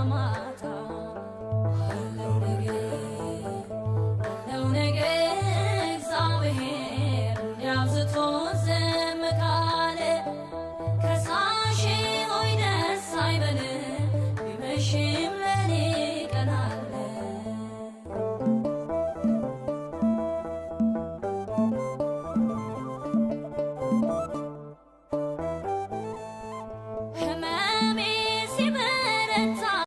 ማታ። አለው ነገር፣ አለው ነገር፣ እግዚአብሔር እንዲያብዝቶ ዝም ካለ፣ ከሳሼ ሆይ ደስ አይበል፣ ቢመሽም